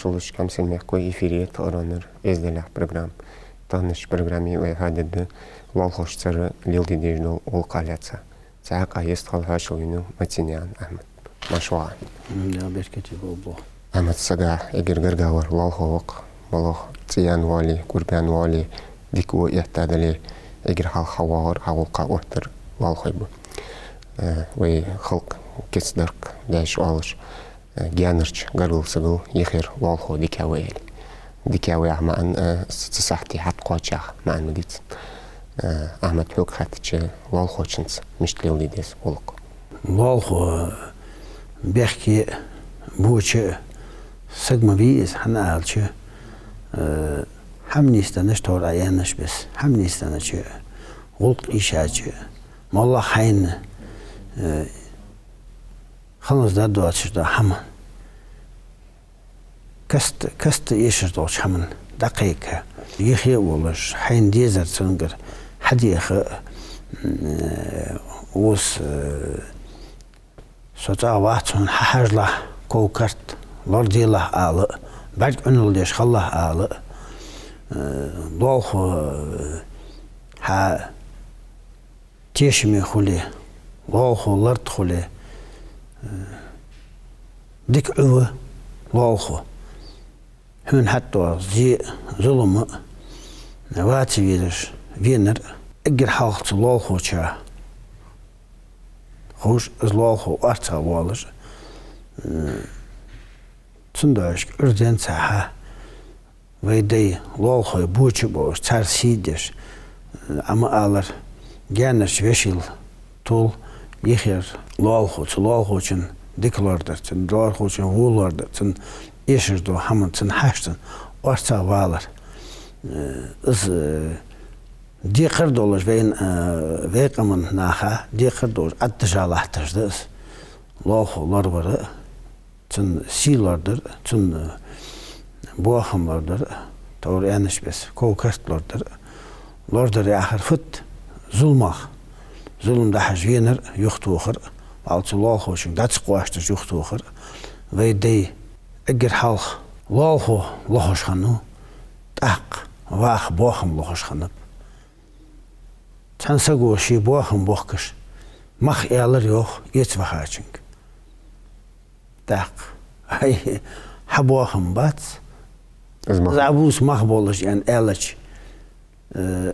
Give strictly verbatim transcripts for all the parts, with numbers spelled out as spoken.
Долаш, Камсин мехкой, эфире тӀаронар эздел яха программа. Таханарча программе вай хьадергда лоалахошцара леладе дезаш дола гӀулакхах лаьца. Цу хьакъехьа йистхила хьоашалгӀа венав Маценаькъан Ахьмад. Марша воагӀалва. М, Даьла беркате болба. Ахьмад сага эггара гаргагӀа вар лоалахо ва-кх, моллагӀа цӀи яьнна воале, кӀурбаьнна воале, дика во эттадале, эггара хьалха хьавоагӀар, хьагӀулакха оттар лоалахой ба. Э, вай халкъа кицдарг даьша оалаш, э, гаьнарча гаргара сагал йихьар лоалахо дикагӀа ва аьле. ДикагӀа ва яха маӀан, э, ц-, цу сахьте хьатӀакхоачаш яха маӀан ма дий цун. Э, Ахьмад, хьога хаьттача, лоалахочунца мишта леладе деза гӀулакх? Лоалахо бехке а, боча а саг ма вий из, хӀана аьлча, э, хӀама нийсденнача, тхьовра Ӏа аьннача беса, хӀама нийсденнача, гӀулакх ийшача, моллагӀа хьайна, э, хӀанз дар доацаш да хӀама. Каста, каста эшаш долча хӀаман дӀакхайка, йихье а волаш, хьайна дезар цунгара хьадеха, м, э, ус, э, со цӀагӀа вац, хьона хьахьажалахь, ков-карт лораделахь ала, бӀарг Ӏунал деш хилалахь ала, э, лоалахо, э, хьа тешаме хуле, лоалахо лард хуле, э, дика Ӏу ва лоалахо. Хьона хьатӀадоагӀа зе а, зулам а, ваца везаш венар а, эггара хьалха цу лоалахочоа ховш, из лоалахо орцагӀа воалаш, э, цудухьа Ӏуйрийна ца хьа, вай дай лоалахой боча а болаш, цар сий деш, э, Ӏа ма аллара, гаьнарча вешийла тол йихьар лоалахо, цу лоалахочун дика лорадар, цу лоалахочун во лорадар, цун эшаш дола хӀаман, цун хьаштан орцагӀа валар. Э, из, э, декхар долаш вайна, э, вай къаман наха декхар долаш, Ӏаддажа латташ да из. Лоалахо лоравар а, цун сий лорадар а, цун, э, боахам лорадар а, тхьовра аьннача беса, ков-карт лорадар а. Лорадар яхар фуд? Зуламах, зулам дахьаш венар а юхатохар а, валлахӀи, цу лоалахочунга дӀа ца кхоачийташ юхатохар а. Вай дай эггара хьалха лоалахо лохаш хиннав, тӀаккха ваха боахам лохаш хиннаб. Цхьан саго ший боахам бохкаш, мах аьлар йоах эца вахачунга. ТӀаккха: «Ай, хьа боахам бац из мах, из Ӏа бувца мах болаш», — аьнна аьлча, э,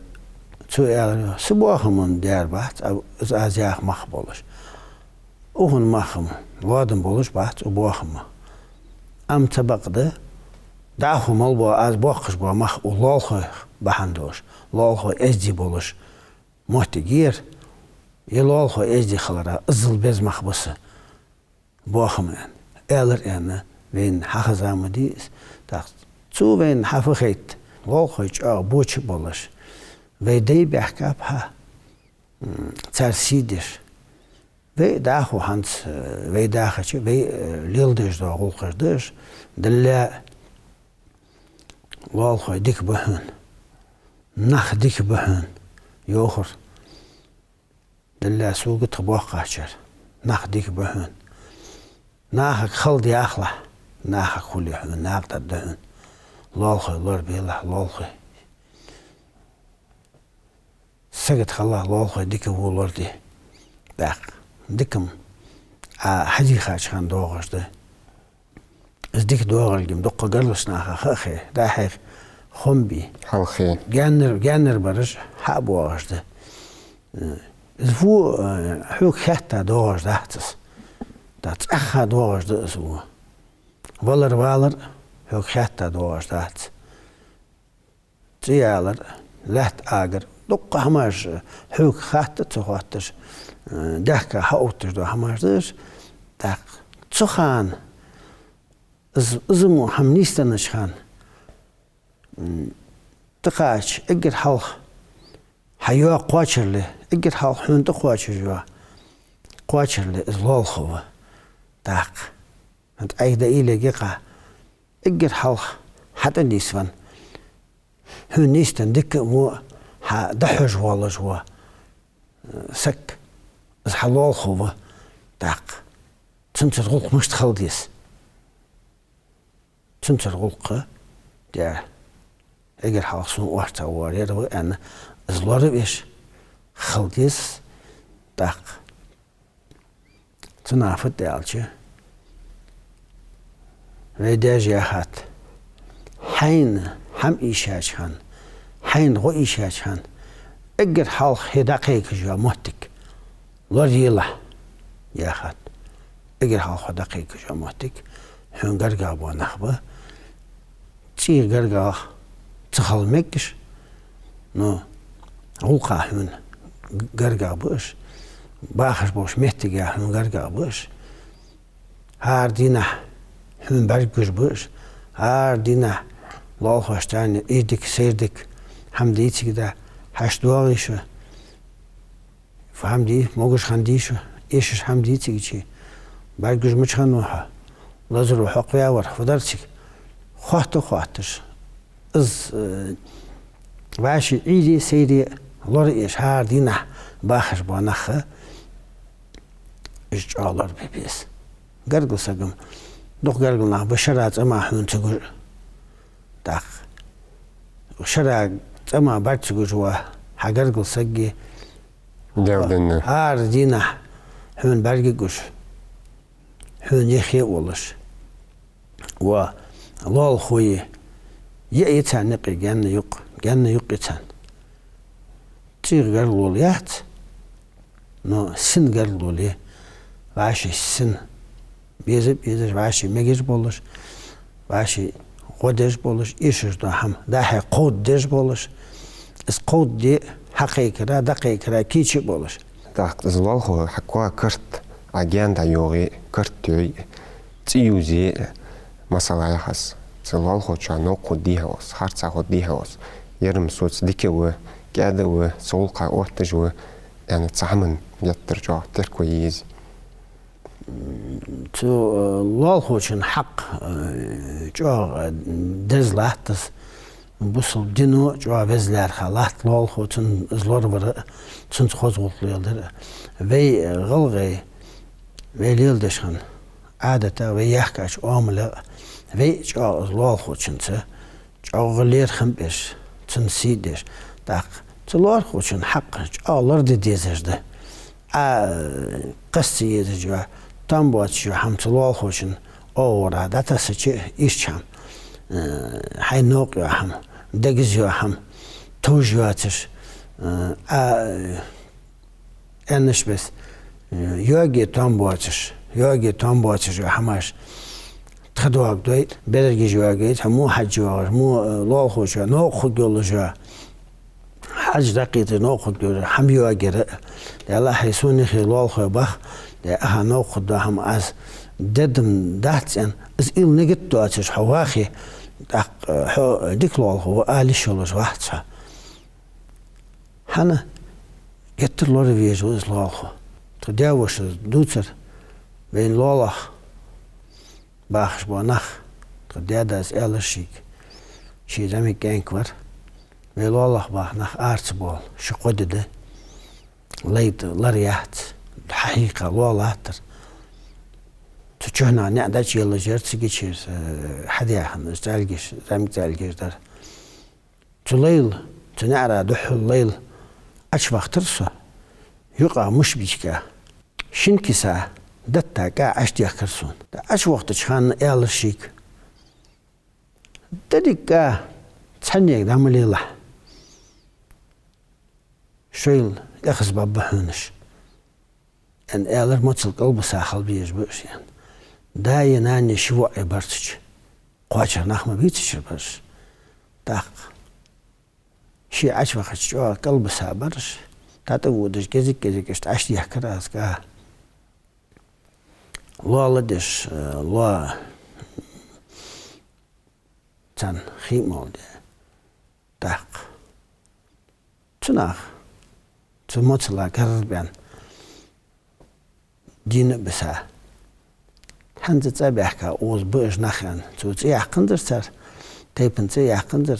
цо аьлар йоах: «Са боахам-м дер бац, а, из аз яха мах болаш. Укхан мах-м лоадам болаш бац укх боахама. Амма ца бакъда, дӀахо мел бола аз боаккхаш бола мах укх лоалахой бахьан долаш, лоалахой эздий болаш моттиг я ер, е лоалахой эздий хиларах иззал беза мах ба са боахам», — аьнна. Аьлар аьнна, вайна хьахеза ма дий из. ТӀаккха цо вайна хьафахайта, лоалахой чӀоагӀа боча а болаш, вай дай баьхкаб хьа, м, цар сий деш. Вай дӀахо хӀанз, э, вай дахача, вай, э, леладеш дола гӀулакхаш да уж. Далла, лоалахой дика ба хьона, нах дика ба хьона, йоахар. Далла, сога тха боккхагӀчар, нах дика ба хьона. Нахага хала дехалахь, нахага хуле хьона, накъадаргда хьона. Лоалахой лорабелахь, лоалахой сагота хилалахь, лоалахой дика во лораде. ТӀаккха дика-м Ӏа хьадийхача хана доагӀаш да. Из дика доагӀалга-м дуккха гаргарча наха ха а хой, дӀа-хьа хоам бе. Хьалхе. Гаьннар, гаьннарбараш хьа а боагӀаш да. Э, из во, э, хьога хаьтта доагӀаш дац из. ТӀаккха цӀаьхха доагӀаш да из во. Валар-валар хьога хаьтта доагӀаш дац. ЦӀи ялар, лаьтта агар, дуккха хӀамаш, хьога хатта а ца хоатташ, э, дехка хьаотташ дола хӀамаш да уж. ТӀаккха цу хана из, из мо хӀама нийсденнача хана, м, тӀакхача, эггара хьалха хьайоагӀа кхоачарал, эггара хьалха хьона тӀакхоачаш йола кхоачарал из лоалахо ва. ТӀаккха хӀанз Ӏайха дӀаийлларгья-кх, эггара хьалха хьатӀанийсвенна, хьона нийсденна дика а во а хьа дӀахьош воаллаш вола, э, саг, из хьа лоалахо ва. ТӀаккха цунца гӀулакх мишта хила деза? Цунцара гӀулакх да, эггара хьалха сона орцагӀвар ер ва аьнна, из лоравеш хила деза тӀаккха. Цунах фу да аьлча, вай даьша яхад: хьайна хӀама ийшача хана, хьайна гӀо ийшача хана, эггара хьалха хьо дӀакхайкаш йола моттиг лораелахь, яхад. Эггара хьалха хьо дӀакхайкаш йола моттиг хьона гаргагӀа бола нах ба. ЦӀийх гаргагӀа ца хила мегаш, но гӀулакха хьона гаргагӀа ба уж, бахаш болча моттиге хьона гаргагӀа ба уж. ХӀара дийнахьа хьона бӀаргагуш ба уж. ХӀара дийнахьа лоалахошца цхьана из дика, сайр дика хӀама дийцача, хьашт доагӀий шо, фу хӀама дий, могаш хиннадий шо, эшаш хӀама дийцача, бӀаргагуш мича хиннав хьо, лазаро хьокхаваьвар, фу дар цига, хоатта а хоатташ. Из, э, вӀаший Ӏуйре, сайре лораеш хӀара дийнахьа бахаш бола нах, уж чӀоагӀа лорабе беза. Гаргара саг-м, дукха гаргара нах ба, шера цӀа мара хьона ца гуш. ТӀаккха шера цӀа мара бӀарга ца гуш вола хьа гаргара саг а, Дердинна. ХӀара дийнахьа хьона бӀаргагуш, хьона юхе а волаш вола лоалахо я, я, я царна юкъе гаьна юкъ, гаьна юкъ я царна. ЦӀийх гаргало яц, но сина гаргало я. ВӀаший сина беза а безаш, вӀаший мегаш болаш, вӀаший гӀо деш болаш, эшаш дола хӀама дӀа-хьа кховдадеш болаш, из кховдаде а, хьакхайкара, дӀакхайкара кийча а болаш. ТӀаккха из лоалахо хьа коа карт, Ӏа гаьна дӀайоагӀе, карт йой, цӀи юзе, масала яхаш, цу лоалахочоа новкъа хургдий хьогӀ из, харцахьа хургдий хьогӀ из, ер-м соца дика а ва, кӀаьда а ва, са гӀулакха отташ а ва, аьнна, цу хӀаман геттара чӀоагӀа терко е еза. Цу, э, лоалахочун хьакъ, э, чӀоагӀа деза латтас. Бусалба дино чӀоагӀа веза лаьрхӀа латт лоалахо, цун из лоравар а, цунца хоза гӀулакх леладар а. Вай, э, гӀалгӀай, вай леладеш хинна Ӏадата, вай яхкача Ӏамала, вай чӀоагӀа из лоалахочунца чӀоагӀа лерхӀам беш, цунна сий деш. ТӀаккха цу лоалахочун хьакъ чӀоагӀа лораде дезаш да. Ӏа кхасса ца езаш йола, там боацаш йола хӀама цу лоалахочун оагӀорахьа дӀатессача, иштта хӀама, э, хьай новкъа йола хӀама, дегаза йола хӀама, товш йоацаш, э, Ӏа, э, аьннача беса, э, йоаге там боацаш, йоаге там боацаш йола хӀамаш тха доагадой, берригаш йоагайта, хьо мо хьажа йоагӀаш, мо, э, лоалахочоа новкъа хургйолаш йола, хьажа дӀакхеташ новкъа хургйолаш йола хӀама йоагаяр а. Даьла, хьай сона юхе лоалахой бах, даь, аха, новкъа хургдола хӀама аз дергдац аьнна, из уйла-нигат доацаш хьо вахе, тӀаккха, э, хьо дика лоалахо ва ала йиш йолаш вац хьо. ХӀана? Геттара лоравеш ва из лоалахо. Тха даь-вошас дувцар, вайна лоалахо бахаш бола нах, тха даь-дас аьлар шийга, ший зӀамига кӀаьнк вар: вай лоалахо баха нах ара ца боал, ши-кхо ди да, лай тӀа лар яц, хьахьийкха лоа латтар. Цу чухьнахьа наӀ дӀачуеллаш яр, цигача, э, хьадаьхьан, из цӀалгаш, зӀамига цӀалгаш дар. Цу лайла, цу наӀара духьал лайла Ӏочувахийтар со, юкъа муш бичка. Шин киса детта кӀа Ӏочудехкар сона. ТӀаккха Ӏочувахийтача хана аьлар шийга: деррига кӀа цхьаннега дӀа ма лелахь, шоайла эхаза баргба хьона уж, аьнна аьлар. Моцал кӀалбиса хила безаш ба уж, аьнна. Даи нанеи ши воӀи барцача, кхоачара нах ма бийцачара бараш. ТӀаккха ше Ӏочувахача чӀоагӀа кӀалбиса бараш, тӀатӀаводаш, кӀезиг-кӀезиг иштта Ӏочудехкар аз кӀа. Лоа ладеш, э, лоа царна хий а молде. ТӀаккха цу наха, цу моцала гаргара баьнна, дийна а биса, хӀанз цӀа баьхка укхаза ба уж нах, аьнна, цо цӀи яьккханзар цар, тайпан цӀи яьккханзар,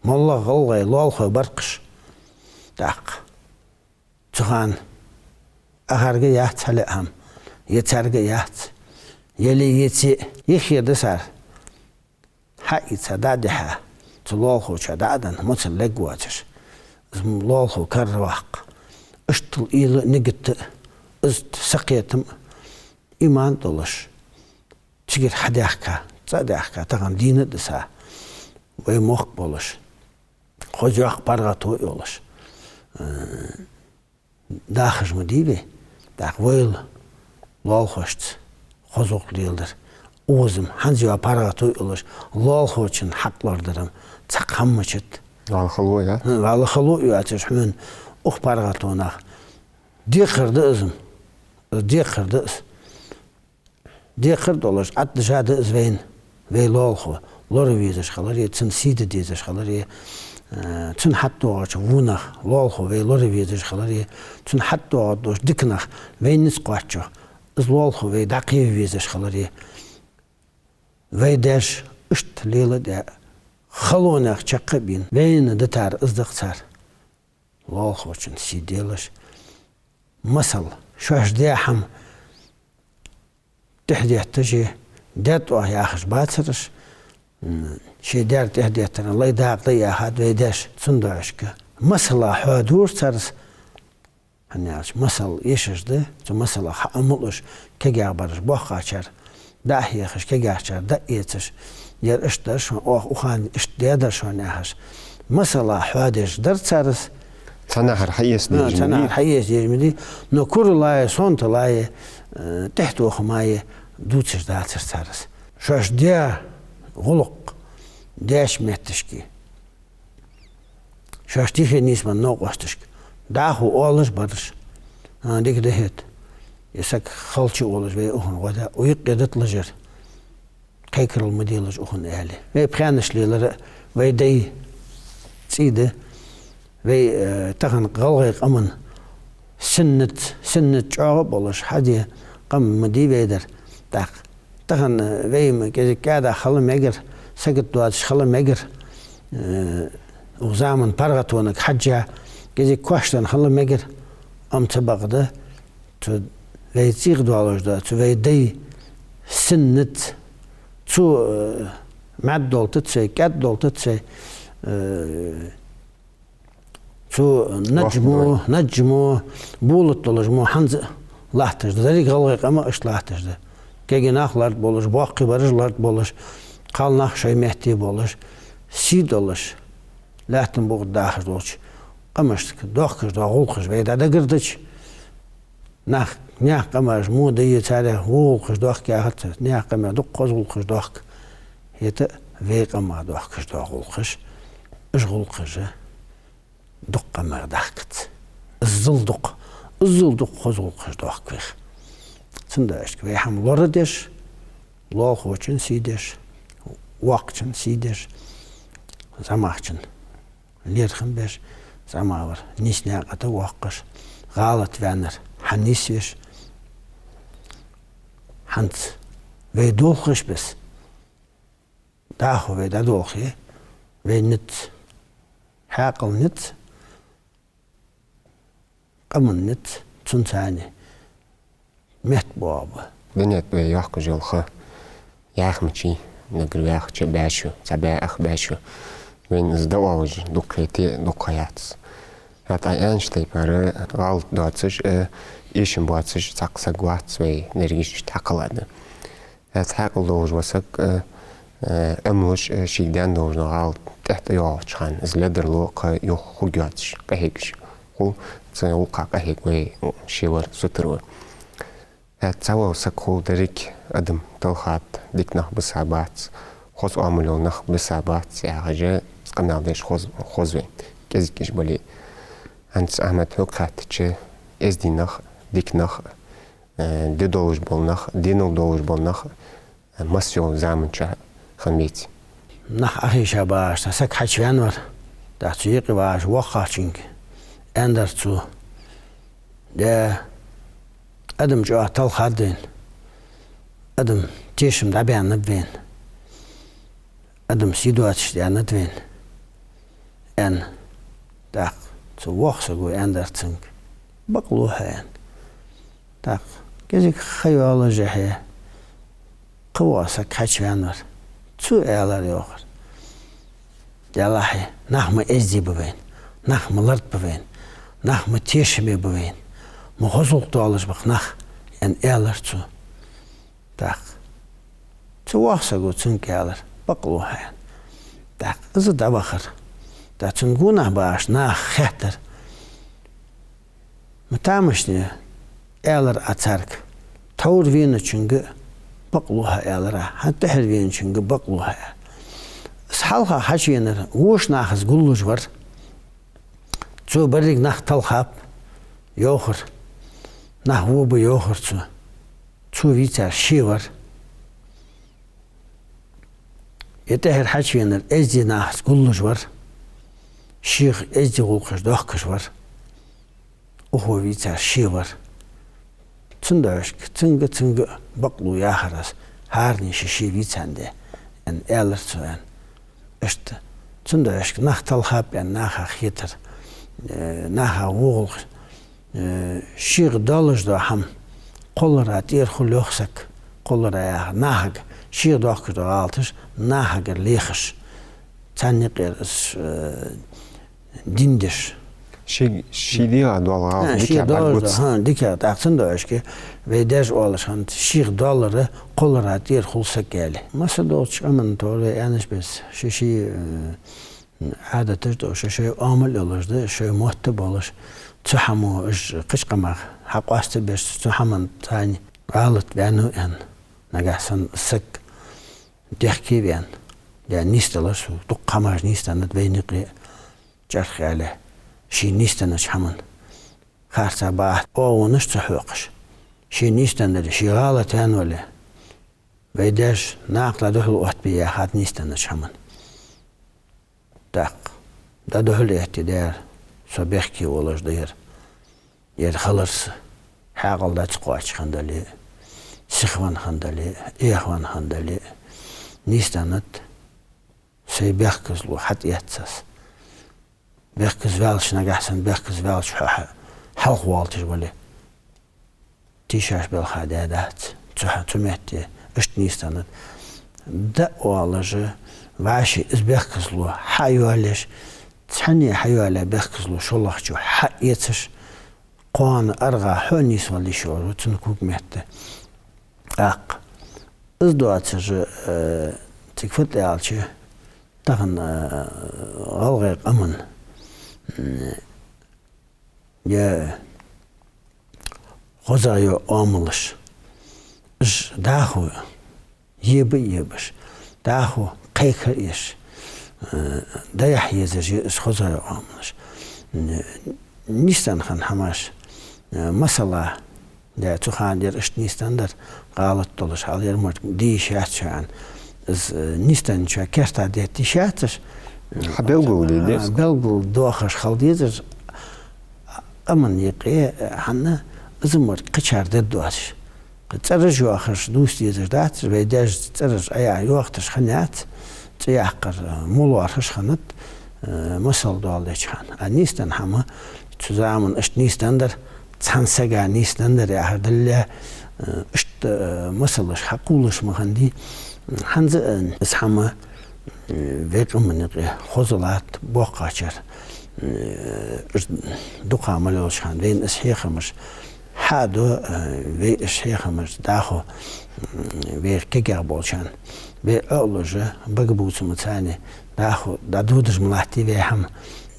моллагӀа гӀалгӀай лоалахой бар-кх уж. ТӀаккха цу хана ахарга яц хьалаьа хӀама, е царга яц, е ле, е цеӀ, е хеда цар. хьаийца дӀа а дихьа, цу лоалахочоа дӀа а денна, моцал лергвоацаш, из лоалахо караваккха. Иштта уйла а, нигат а, из сакхетам а, иман а долаш, цигара хьадаьхка, цӀа а даьхка, тахан дийна а дисса, вай мохк болаш, хоза йоккха паргӀато а йолаш, э, дахаш ма дий вай. ТӀаккха вай лоалахошца хоза гӀулакх леладар, укхаза-м хӀанз а паргӀато а йолаш, лоалахочун хьакъ лорадар-м цхьаккха хӀама ма дац. Валла хало а, я? ХӀа, валла хало а йоацаш хьона укх паргӀатонах. Декхар да из-м. Из декхар да из. Декхар долаш, Ӏаддажа да из вайна, вай лоалахо лора везаш хиларе, цунна сий де дезаш хиларе, э, цунна хьатӀадоагӀача вонах лоалахо вай лора везаш хиларе, цунна хьатӀадоагӀаш долча диканах вай низ кхоаччо, из лоалахо вай дӀакхаьва везаш хиларе. Вай даьша иштта лела а даь, халонех чакх а бийна, вайна дитар из да-кх цар. Лоалахочун сий делаш. Масала, шоаш даь хӀама тӀехьадетташ а, даьд оаха яхаш бацараш, м, шоай даьр тӀехьадеттар лай дакъа да яхад вай даьша, цудухьа. Масала хьоадора цар из, хӀана аьлча масал эшаш да, цу масалах хьаӀомалуш, кегий бараш боккхагӀчар дӀа а хьехаш, кегийчар дӀа а эцаш, ер иштта дар шоана, оаха укхаза иштта даьдар шоана яхаш. Масала хьоадеш дар цар из. Цхьаннахьара хьаэца дезаш ма дий. Цхьаннахьара хьаэца дезаш ма дий. Но курале а, сонтале а, э, тӀехьатохамле а дувцаш дацар цар из. Шоаш даь гӀулакх, даьча метташка, шоашта тӀехьа нийсбенна новкъосташка дӀахо оалаш бараш. А, дика да хӀаьта. Из саг халча волаш вай укхун гӀо да, укх юкъе диталаш яр. Кхайкарал ма делаш укхун, аьле. Вай пхаьнаш лелар а вай даьй цӀий да. Вай, э, тахан гӀалгӀай къаман синнат, синнат чӀоагӀа а болаш, хьаде къам ма дий вай дар. ТӀаккха тахан, э, вай-м кӀезига кӀаьдах хила мегар, сагот доацаш хила мегар, э, укх заман паргӀатонга хьежжа, кӀезига коштенна хила мегар, амма цхьабакъда, цу вай цӀийх доаллаш да, цу вай даьй синнат, цу, э, мӀад долтац вай, кӀаьд долтац вай, э, цу наджмо, наджмо, болат долаш мо хӀанз а латташ да. Деррига гӀалгӀай къам а иштта латташ да. Кегий нах лард болаш, боккхий бараш лард болаш, кхалнах шоай метте болаш, сий долаш, лаьттан букъ тӀа дахаш долча къамашка дохкаш дола гӀулакхаш вай дӀадагардича, нах, наьха къамаш мо да е, царех во гӀулакхаш дохк яхац, наьха къамех дукха хоза гӀулакхаш дохк. ХӀаьта вай къамах дохкаш дола гӀулакхаш, уж гӀулакхаш дукха къамех дахкац. Иззал дукха, иззал дукха хоза гӀулакхаш дохк вайх. Цудухьа вай хӀама лорадеш, лоалахочун сий деш, воккхачун сий деш, зӀамагӀчун лерхӀам беш, зӀамагӀвар нийса наькъа тӀа воаккхаш, гӀалат ваьннар хьанийсвеш, хӀанз вай долхаш бесса, дӀахо вай дӀадолхе, вай низ, хьаькъал низ, къаман низ, цунца цхьана метта боагӀа ба. Дунен тӀа вай йоаккхаш йола ха яхмачий, наггара ваьхача баьшу, цхьа баь ах баьшу. Вайна из дӀаоалаш дукха хете, дукха яц. ХӀаьта Ӏа аьннача тайпара гӀалат доацаш, э, эшам боацаш цхьаккха саг вац вай дерригаш иштта хьакхелла да. ХӀаьта хьаькъал долаш вола саг, э, э, Ӏамалаш, э, шийга даьнна долаш дола гӀалат тӀехьа тӀайоагӀача хана, из ледарло кхы юха хургйоацаш, къахьегаш хул, цу гӀулакха къахьег вай шевар сутара ва. ХӀаьта цхьавола саг хул деррига адам талхад, дика нах бисса бац, хоза оамал йола нах бисса бац, яхаш, из къамаьл деш хоз-, хоза вайна, кӀезига уж бале а. ХӀанз, Ахьмад, хьога хаьттача, эздий нах, дика нах, э, ди долаш бола нах, денал долаш бола нах, э, масса йолча заман чухь хиннабеций? Нах Ӏохайша багӀаш цхьа саг хьачувена вар, тӀаккха цу юкъе вагӀаш воккхагӀчунга аьннадар цо: «Де, адам чӀоагӀа талхад вайна, адам тешам дӀабаьннаб вайна, адам сий доацаш даьннад вайна», — аьнна. ТӀаккха цу воккхача саго аьннадар цунга: «Бакълув хьо», — аьнна. ТӀаккха кӀезига ха йоаллашехьа, кхывола саг хьачувена вар. Цо аьлар, йоахар: «Делахь, нах ма эздий ба вайна, нах ма лард ба вайна, нах ма тешаме ба вайна, ма хоза гӀулакх доалаш ба-кх нах», — аьнна, аьлар цо. ТӀаккха цу воккхача саго цунга аьлар: «Бакълув хьо», — аьнна. ТӀаккха из дӀавахар. ТӀаккха цун гонахьа багӀаш наха хаьттар: «Ма тамашийна аьлар Ӏа царга, тховр веначунга бакълув хьо аьлар Ӏа, хьа тӀехьар веначунга бакълув хьо аьлар». Из хьалха хьачувенар воша нахаца гуллуш вар. Цо берриг нах талхаб, йоахар. Нах во ба, йоахар цо. Цо вийцар ше вар. Е тӀехьар хьачувенар эздий нахаца гуллуш вар. Шийх эздий гӀулакхаш доахкаш вар. Укхо вийцар ше вар. Цудухьа цунга, цунга бакълув яхар аз, хӀаране ший-ший вийцандаь, аьнна, аьлар цо, аьнна. Иштта. Цудухьа нах талхаб аьнна наха хетар. Э, наха во гӀулакх, э, шийх доаллаш дола хӀама кхоллара тӀера хул, йоах саг. Кхоллара яхар нахага, шийх доахкаш дола гӀалаташ нахагара лехаш. Царна юкъера из, э, дин деш. Ший, ший дегӀа дола гӀалат, а, ший дикагӀа дола, дӀагуц. ХӀа, дикагӀа, тӀаккха цудухьа вай даьша оалаш хиннад: «Шийх доаллар кхоллара тӀера хул саг», — аьле. Массадолча къаман тӀа вай аьннача беса, шоай-шоай, э, Ӏадаташ да, шоай-шоай оамал йолаш да, шоай мотт болаш, цу хӀамо уж кхыча къамах хьакъоастабеш, цу хӀаман царна гӀалат ваьннав аьнна. Нагахьа санна саг дехке ваьнна, е нийсделар, цо дукха хӀамаш нийсденнад вайна юкъе, чӀоагӀа аьле, ший нийсденнача хӀаман харцахьа бахьа оагӀонаш ца хьокхаш, ше нийсденнадар, ше гӀалат ваьннавале, вай даьша накха дӀадухьал оттабе яхад нийсденнача хӀаман. ТӀаккха дӀадухьал этте, дера, со бехке волаш да ер. Ер хилар са, хьаькъал дӀа ца кхоачаш хинна дале а, сихвенна хинна дале а, эхавенна хинна дале а, нийсденнад, сай бехказло хьатӀаэц аз. Бехказа ваьлча, нагахьа санна бехказа ваьлча хьо хьа-, хьалхавоалийташ вале, тийшаболх даь дац. Цу хьа-, цу метте иштта нийсденнад. ДӀаоалаш, вӀаши из бехказло хьайоалаеш, цхьанне хьайоалаяь бехказло шоллагӀчо хьаэцаш, кхоана аргӀа хьо нийсвала йиш йола цун когаметта. ТӀаккха из доацаш, э, цига фу да аьлча, тахан, э, гӀалгӀай къаман, м, е хоза йола оамалаш, уж дӀахо еба а ебаш, дӀахо кхайкар а еш, э, дӀаяхьа езаш я уж хоза йола оамалаш. Н-, нийсденна хинна хӀамаш, э, масала, е цу хана ер иштта нийсденнадар, гӀалат долаш, хьал ер мара де йиш яц шоана. Из, э, нийсденначоа керта детта йиш яц уж. Хьабелгалде деза. А, белгалдоахаш хила дезар. Къаман юкъе, э, хӀана, из мара кхычар дергдоацаш. ЦӀераш йоахаш дувца дезаш дац, вай даьша цӀераш Ӏаяха йоахийташ хиннаяц, цӀи яккхар, э, мо лоархӀаш хиннад, э, масал доаладеча хана. А нийсденна хӀама, цу заман иштта нийсденнадар, цхьан сага нийсденнадар яхар дале, э, иштта, э, масалаш хьакхувлаш ма хиннадий. ХӀанз а, э, из хӀама, э, вай къаман юкъе хоза латт, боккхагӀчар, э, уж дукха мел йолча хана вайна из хьехамаш хьа а ду, э, вай уж хьехамаш дӀахо, м, вай кегий болчарна, вай Ӏоаллаш, бага бувцамца царна дӀахо дӀадодаш ма латтий вай хӀама.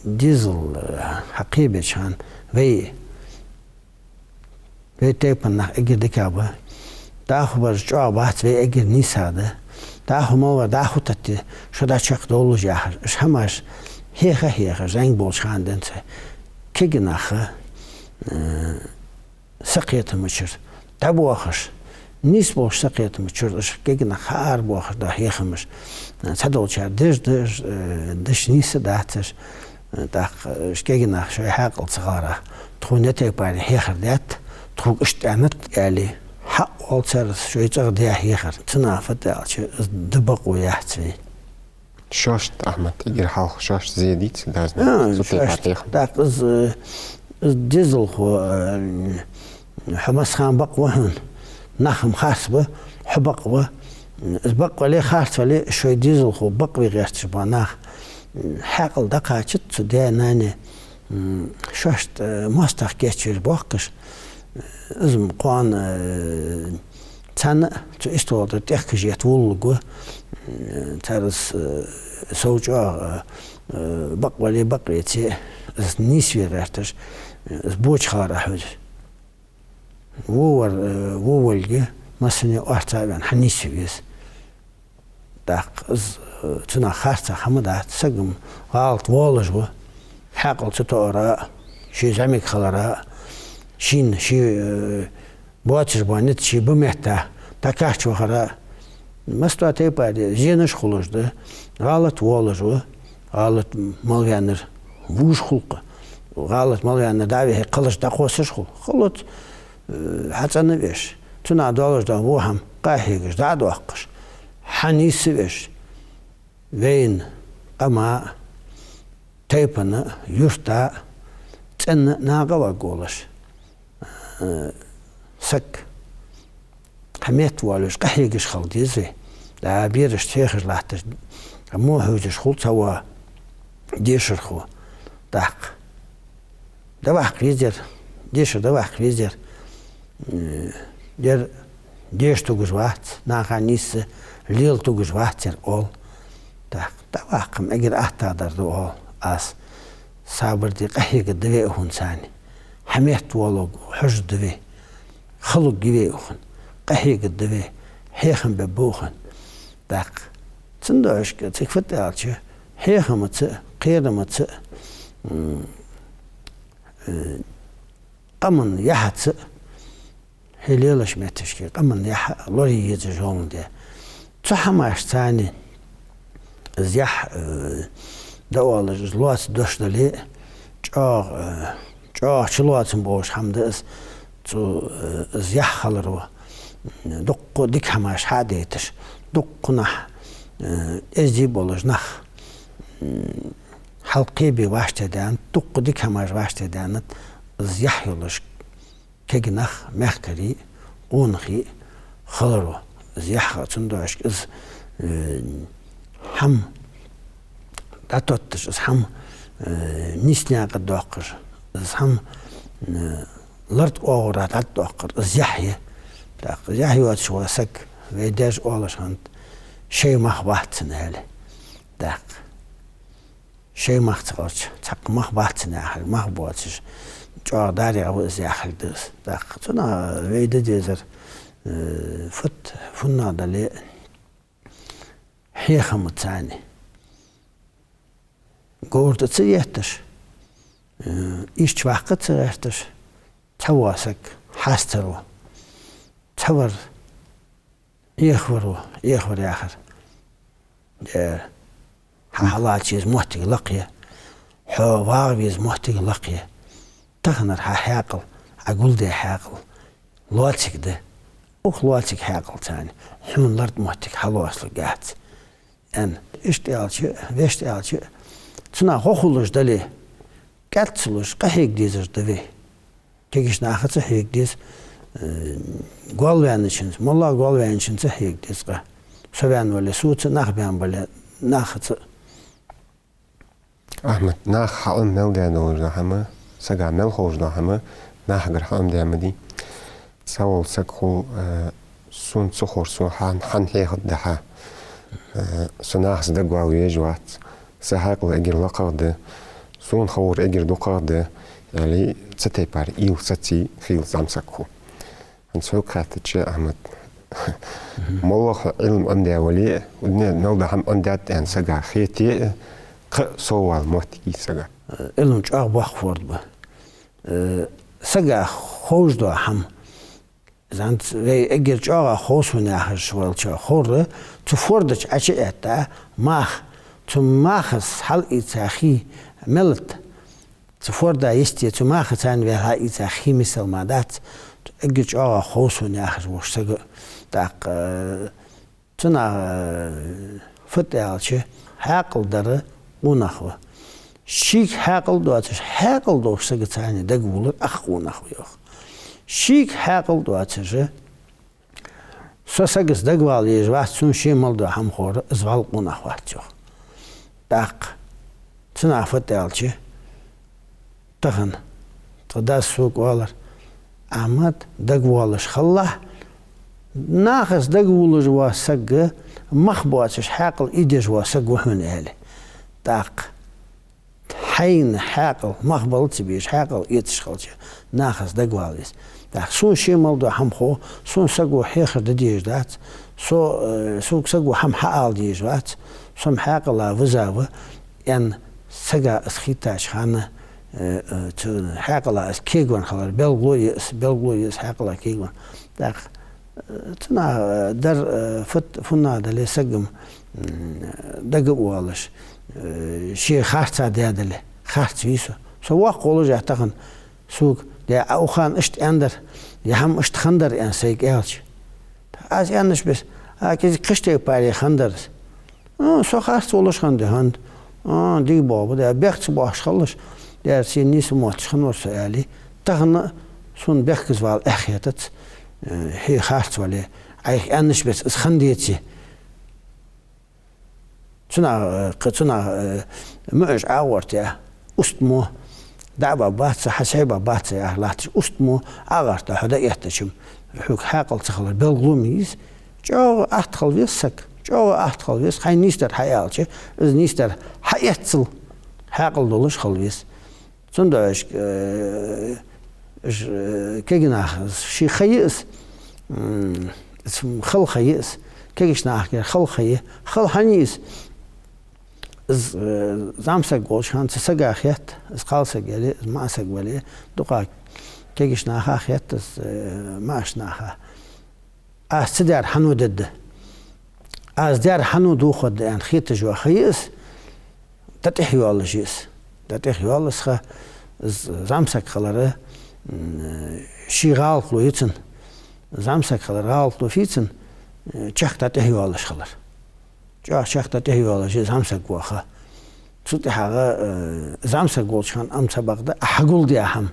Дезал, э, хьакхебеча хана вай, вай тайпан нах эггара дикагӀа ба. ДӀахо бараш чӀоагӀа бац, вай эггара нийсагӀа да. ДӀахо мел вар дӀахо тетте, шо дӀачакхдовлалаш яхаш, уж хӀамаш хьеха-хьеха, зӀамига болча хана денз кегий нах, э, сакхетама чура дӀабоахаш, нийса болча сакхетама чура уж кегий нах хьаарабоахаш дола хьехамаш, э, цхьадолчар деш да, э, деш нийса дац уж, э, тӀаккха уж кегий нах шоай хьаькъал ца хиларах, тхона ер тайпара хьехар даьд, тхога иштта аьннад аьле, хьаоал цар шоай цӀагӀа даь хьехар. Цунах фу да аьлча, из да бакъо яц вай. Шоашта, Ахьмад, эггара хьалха шоашта зе дий цу даьзна? А, цу тайпара шоашта. Тайпан. ТӀаккха из, э, из дезалхо, э, хьо массахана бакъ ва хьона, нах-м харц ба, хьо бакъ ва, Из бакъвале, харцвале, шоай дезалхо бакъве гӀерташ бола нах, хьаькъал дӀакхачац цу даь-наьна, м, шоашта, э, моастагӀа кийчвеш боахкаш, э, из ма кхоана, э, царна а цу истола тӀа тӀехкажета волалургва, э, цар из, э, сов чӀоагӀа, э, бакъвале, бакъвеце, из нийсве гӀерташ, э, из боча хиларах хьожаш. Во вар, э, во волга массане орца а ваьнна, хьанийсве веза. ТӀаккха из, э, цунах харцахьа хӀама дац, саг-м гӀалат волаш ва. Хьаькъал ца тоара а, ший зӀамига хилара а, шийна, ший, э, боацаш бола низ ший ба метта дӀакхача вахара а. Масса тайпара зенаш хулаш да, гӀалат волаш ва, гӀалат мел ваьннар вувш хул-кх. ГӀалат мел ваьннар дӀа а вихье, кхалаш дӀакхоссаш хул. Халац, э, хьацӀенна а веш, цунах долаш дола во хӀама къахьегаш, дӀа а доаккхаш, хьанийса а веш, вайна, къама а, тайпан а, юрта а цӀена а накъаваргволаш, э, саг хьаметта воалавеш, къахьегаш хила деза вай. ДӀа бераш техаш латташ, хӀама хьувзаш хул цхьавола дешархо. ТӀаккха дӀаваккха везар, дешар дӀаваккха везар. М, ер деша тугаш вац, наха нийсса лела тугаш вац ер, оал. ТӀаккха дӀаваккха-м эггара аттагӀдар да, оал аз. Сабар де, къахьегаргда вай укхунца. Хьаметта воалаварг хьожаргда вай. Хала гӀо я вай укхунна. Къахьегаргда вай. Хьехам бергба укхунна. ТӀаккха цудухьа цига фу да аьлча, хьехамца а, кхерамца а, м, э, къаман яхьаца а, хьо лелача метташка къаман яхь лорае еза жолан де. Цу хӀамашца из яхь, э, дӀаоалаш, из лоаца дош дале а, чӀоагӀа, э, чӀоагӀа чулоацам болаш хӀама да из, цу, э, из яхь хиларо. Дуккха дика хӀамаш хьа а дайташ, дуккха нах, э, эздий болаш нах, м, хьалкхебе вӀаштӀехьадаьннад, дуккха дика хӀамаш вӀаштӀехьадаьннад из яхь йолаш кегий нах, мехкарий, къонахий хиларо. Из яхь, цудухьа из, э, хӀама дӀатотташ, из хӀама, э, нийса наькъа тӀа доаккхаш, из хӀама, э, лартӀа оагӀорахьа дӀатӀадоаккхар, из яхь я. ТӀаккха из яхь йоацаш вола саг, вай даьша оалаш хиннад, шоай мах бац цун, аьле. ТӀаккха шоай мах ца хилча, цхьаккха мах бац цун яхилга, мах боацаш, чӀоагӀа дарегӀа ва из яхилга да из. ТӀаккха цунах вай де дезар, э, фуд, фуннагӀа дале а, хьехамца а, говра тӀа ца етташ, э, ийрча ваккха ца гӀерташ, цхьавола саг хьастар ва, цхьавар Ӏехавар ва, Ӏехавар яхар. Э, хьа хьалаца веза моттиг лакхъе, хьо вагӀа веза моттиг лакхъе. Таханара хьа хьаькъал, Ӏа гулдаь хьаькъал лоацилга да. Укх лоацилга хьаькъалца хьона лартӀа моттиг хьалоацалургьяц. Эн, иштта аьлча, вешта аьлча, цунах гӀо хулаш дале, кӀаьд ца луш, къахьега дезаш да вай. Кегийча нахаца хьега деза, э, гол ваьнначунца, моллагӀа гол ваьнначунца хьега деза къа. Со ваьнна вале соца, нах баьнна бале нахаца. Ахьмад, наха хьаӀомадаь долаш дола хӀама, сага мел ховш дола хӀама, нахагара хьаӀомадаь ма дий. Цхьавола саг хул, э, сона ца ховр, со хьан-, хьан хьехаргда хьа. Э, со нахаца дагавала везаш вац. Са хьаькъал эггара лакхагӀа да, сона ховр эггара дукхагӀа да, аьле, цу тайпара уйла саций хийла зӀамсаг хул. ХӀанз хьога хаьттача, Ахьмад, моллагӀа хьо Ӏилма Ӏомадаь вале а, дунен мел дола хӀама Ӏомадаьд аьнна сага хете а, кхы а соввала моттиг йий сага? Ӏилма чӀоагӀа боккха форд ба. Э, сага ховш дола хӀама, зӀамсага, вай эггара чӀоагӀа хов сона яхаш волчоа ховр, цу форда чу Ӏочуэтта мах, цу махаца хьалъийца хий мел да. Цу форда йисте, цу махаца вай хьалъийца хий мисал мара дац, эггара чӀоагӀа хов сона яхаш волча сага. ТӀаккха, э, цунах, э, фуд аьлча, хьаькъал дар къонах ва. Шийга хьаькъал доацаш, хьаькъал долча сагаца дагаволар ах къонах ва, йоах. Шийга хьаькъал доацаш, Со сагаца дагавала езаш вац, сона ше мел дола хӀама ховр, из вӀалла къонах вац, йоах. ТӀаккха цунах фу аьлча, тахан тха дас сога оалар: «Ахьмад, дагавоалаш хилалахь, нахаца дагавоалаш вола саг мах боацаш хьаькъал ийдеш вола саг ва хьона», аьле. ТӀаккха хьайна хьаькъал, мах бала ца безаш, хьаькъал эцаш хилча, нахаца дагавала веза. ТӀаккха сона ше мел дола хӀама хов, сона саго хьехар де дезаш дац, со, э, сога саго хӀама хьаала дезаш вац, со-м хьаькъала виза ва, аьнна, сага из хийттача хана, э, э, цу хьаькъала из кегавенна хилар белгало я из, белгало я из хьаькъала кегавенна. ТӀаккха Цунах, э, дар, э, фат-, фуннагӀа дале, саг-м, м, дага а воалаш, э, ше харца даь дале, харц вий со. Со воккха волаш а тахан сога, де, а укханна иштта аьннадар, е хӀама иштта хиннадар аьнна сайга аьлча. Аз аьннача беса, а, кӀезига кхыча тайпара хиннадар из. А, со харц волаш хиннад, хӀанз. А, дика боагӀа ба, де, бехк ца боаккхаш хилалаш, дера сий нийса мотташ хиннавар со, аьле. Тахан сона бехказа вала эхь хетац, э, хье харц вале, Ӏайха аьннача беса из хинна деце. Цунах, э, кхы цунах, э, муӀаш Ӏагорта я, устамо, дӀа а баьбац, хьа сай баьбац яхар латташ, устамо Ӏагорта хьо дӀаэттача-м, хьога хьаькъал ца хилар белгало ма йий из. ЧӀоагӀа атта хила веза саг, чӀоагӀа атта хила веза, хьайна нийсдар хьааьлча, из нийсдар хьаэццал хьаькъал долаш хила веза. Цудухьа, э, ш-, э, кегий нах, ший ха я из, м, из хала ха я из, кегийча нахагара хала ха я, хала хӀана я из? Из, э, зӀамсаг волча хана цу сага хетт, из кхалсаг яле, из маӀасаг вале, дукха кегийча наха хетт из, э, маӀача наха. Аз цу даьра хьан дергда? Аз даьра хьан дохаргда аьнна хеташ йола ха я из, дӀатӀехьа йоаллаш я из. ДӀатӀехьа йоаллаш ха, из зӀамсаг хилар, м, ший гӀалатло я цун. ЗӀамсаг хилар гӀалатло фий цун, э, чехка дӀатӀехьа йоаллаш хилар. ЧӀоагӀа чехка дӀатӀехьа йоаллаш я из зӀамсаг вола ха. Цул тӀехьагӀа, э, зӀамсаг волча хана Ӏа ца бакъда, Ӏа хьагулдаь хӀама.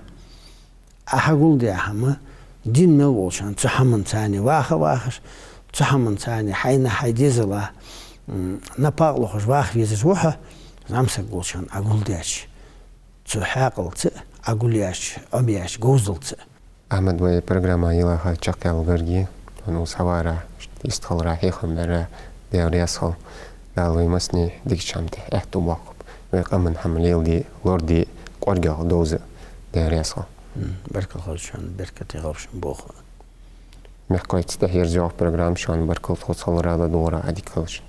Ӏа хьагулдаь хӀама, дин мел волча хана цу хӀаманца ваха а вахаш, цу хӀаманца хьайна хьай дезала, м, напагӀа лохаш ваха везаш ва хьо, зӀамсаг волча хана Ӏа гулдаьча цу хьаькъалца, Ӏа гулъяьча, Ӏомаяьча говзалца. Ахьмад, вай программа йилла ха чакхъяла гарга, хьона укхаза хьаварах, йистхиларах, хьехам барах Даьла раьза хилва. Дала вай массане дикача хӀаман тӀа аьттув боаккхалба. Вай къаман хӀама леладе, лораде, кӀоаргагӀа довза Даьла раьза хилва. М, баркал хилда шоана, беркате хилба шун болх. Мехкахой, цу тӀехьа ерза йоагӀа программа, шоана баркал тхоца хиларах, ладувгӀарах, Ӏадика хилда шун.